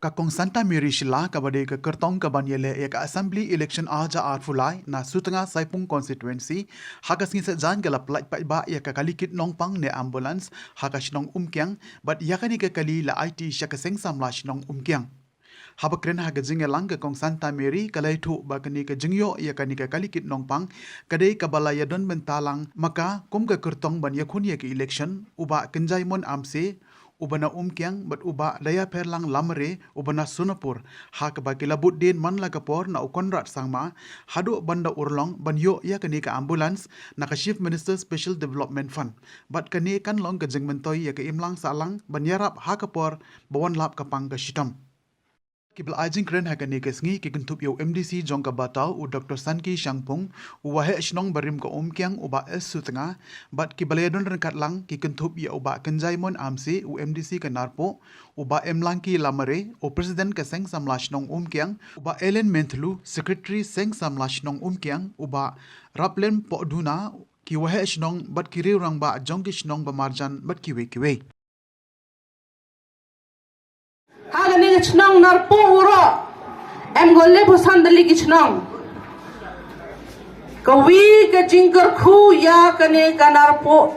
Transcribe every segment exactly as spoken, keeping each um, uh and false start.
Ka Kong Santa Mary Shylla kaba dei ka kyrtong kaban ïaleh ïa ka Assembly Election ar hajar arphew lai na Sutnga Saipung Constituency, ha ka sngi Saitjaiñ ka la pyllait paidbah ïa ka kali kit nongpang ne ambulance ha ka shnong Umkiang, bad ïa kane ka kali la aiti sha ka seng samla shnong Umkiang. Haba kren ha ka jingïalang, ka Kong Santa Mary ka la ïathuh ba kane ka jingïoh ïa kane ka kali kit nongpang ka dei kaba la ïadon bynta lang ma ka kum ka kyrtong ban ïakhun ïa ka election, u Bah Kynjaimon Amse, u ba na Umkiang, bad u Bah Dayapherlang Lamare, u ba na Sonapur, ha kaba ki la bud dien man la ka por na u Conrad Sangma haduh ban da urlong ban ïoh ïa kane ka ambulance na ka Chief Minister Special Development Fund. Bad kane kan long ka jingmyntoi ïa ka imlang sahlang ban ïarap ha ka por ba wan lap ka pang ka shitom. Kiba la ai jingkren ha kane ka sngi ki kynthup ïa u M D C jong ka Batau, u Doctor Sanki Shangpung, u Waheh Shnong barim ka Umkiang, u Bah S Sutnga, bad kiba la ïadon ryngkat lang ki kynthup ïa u Bah Kynjaimon Amse, u M D C ka Narpuh, u Bah Emlangki Lamare, u President ka Seng Samla Shnong Umkiang, u Bah Ellen Menthlu, Secretary Seng Samla Shnong Umkiang, u Bah Raplem Pohduna, ki Waheh Shnong bad ki riew rangbah jong ki shnong ba marjan bad kiwei kiwei. Ha kane ka shnong Narpuh u ro, em ko le phew san tylli ki shnong. Ka wi ka jingkyrkhu ïa kane ka Narpuh,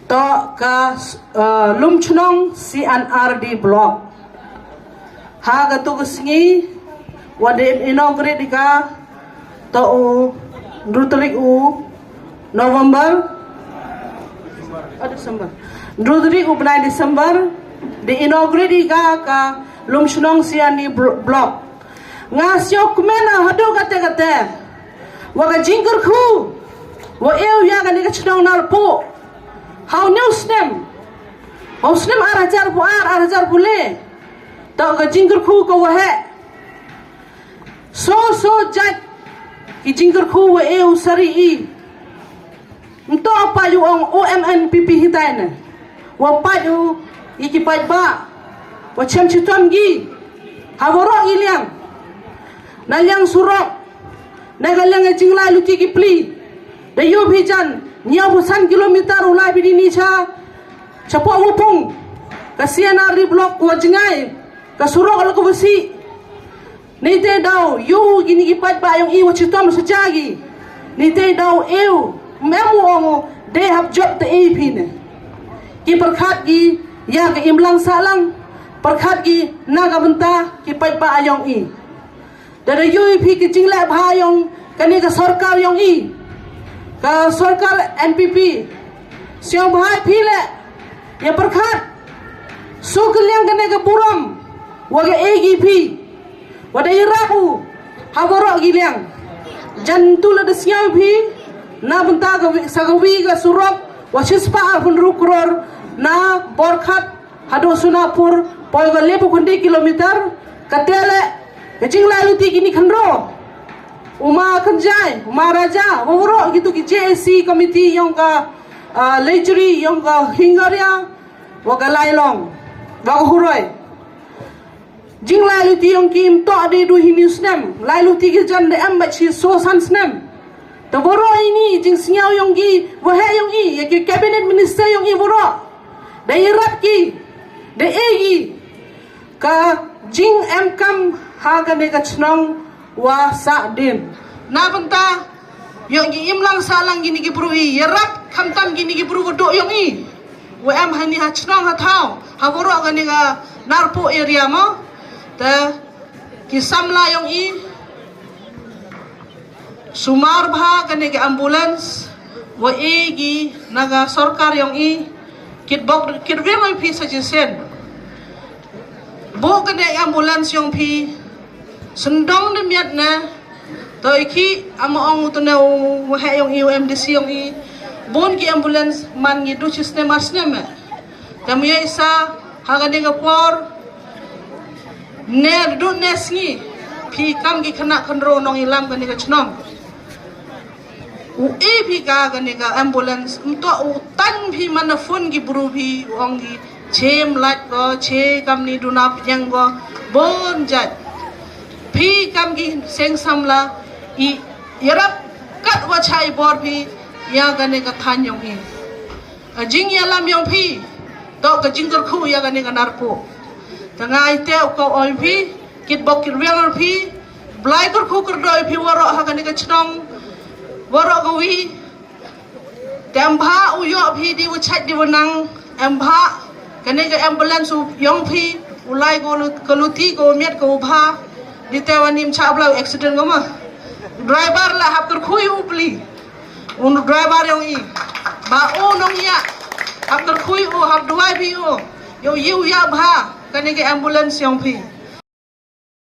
to ka, eh, lum shnong C and R D block. Ha katu ka sngi wat dei inaugurate ka, to u hynriew tarik u November. Oh, December. Hynriew tarik u bnai December, dei inaugurate ka ka lum shnong C and R D blo-, block. Nga sngew kmen haduh katta-katta wa ka jingkyrkhu wa ïoh ïa kane ka shnong Narpuh ha une u snem, ha u snem ar hajar arphew ar, ar hajar arphew le. To ka jingkyrkhu ka Waheh. So, so jait ki jingkyrkhu wa e u sari i. Nto apa yu ong O M N P P hitai ne. Wa pat yu i ki pat ba. Wa chem chitom gi. Ha waroh i liang. Na liang surok. Na ka liang e jinglai luti ki pli. Da yu phi jan. Hynñiew phew san kilometer u lai bini ni cha. Chapoh Wapung. Ka C and R D block wa jingai. Ka surok la ka wasi. Ni te daw, yu kini ki pat ba yong i wa chitom sa jagi. Ni te daw, eu, mem u ong, de hap jop te e phi ne. Ki pyrkhat ki, ïa ka imlang sahlang, pyrkhat ki, na ka bynta, ki pat ba yong i. Da da yu i phi ki jingleh bha yong, kane ka sorkar yong i. Ka sorkar N P P. Siang bha phi le, ïa pyrkhat. Su ka liang kane ka burom, wa ka e ki phi. Wa da ïarap u, ha waroh ki liang. Jan tu la da sngew phi, na bynta ka wi, sa ka wi ka surok, wa shispah arphew hynriew klur, na Borkhat, haduh Sonapur, poi ka lephew khyndai kilometer, ka tele, ka jinglai luti kini khynro. U Ma Kynjai, u Ma Raja, wa waroh kitu ki J A C committee yong ka, ah, Lejri, yong ka Hingaria, wa ka Lailong, wa ka Huroi. Jinglai luti yong ki ym toh de du hynñiew snem, lai luti ki jan de em bad shi so san snem. Te waroh ini jingsngew yong ki, Waheh yong i, ïa ki cabinet minister yong i waroh. Da ïarap ki, da e ki, ka jingem kam ha kane ka chnong wa sah din. Na bynta Yong ki imlang sahlang kini ki bru i, ïarap khamtam kini ki bru ka duh yong i. Wa em hani ha chnong ha thaw, ha waroh kani ka Narpuh area mo. Te ki samla yong i, sumar bha kani ka ambulance, wa e ki na ka sorkar yong i, kit bok, kit weng oi phi sa jisen. Bok kani ka ambulance yong phi, sendong ne miat ne, to i ki, ama ong u tene u heh yong i, u M D C yong i, bun ki ambulance man ngi du chi snem ar snem eh. Te mu ïa isa, ha kani ka por, ne du ne sngi, phi kam ki khynnah khynro nong i lam kani ka chnong. U e phi ka kani ka ambulance, um to u tan phi mana phone ki bru phi, u ong ki, chem lait ko, che kam ni duna pjeng ko, bon jait. Phi kam ki seng samla, i, ïarap kat wa chai bor phi, ïa kani ka than yong i. A jingïalam yong phi, to ka jingkyrkhu ïa kani ka Narpuh. Tang ai te u ka oi phi, kit bok kit riang phi, blai kyrkhu kyrdoh phi waroh ha kane ka chnong, waroh ka wi. Te em bha u yoh phi di u chait di u nang, em bha. Kane ka ambulance u yong phi, u lai ko lu-, ka luti ko miat ko bha. Di te wan im cha blau accident ko ma. Driver la hap kyrkhu u pli. Un driver yong i. Ba u nong ya. Hap kyrkhu u, hap duai bi u. Yo yu ya bha. Kane ka ambulance yong phi.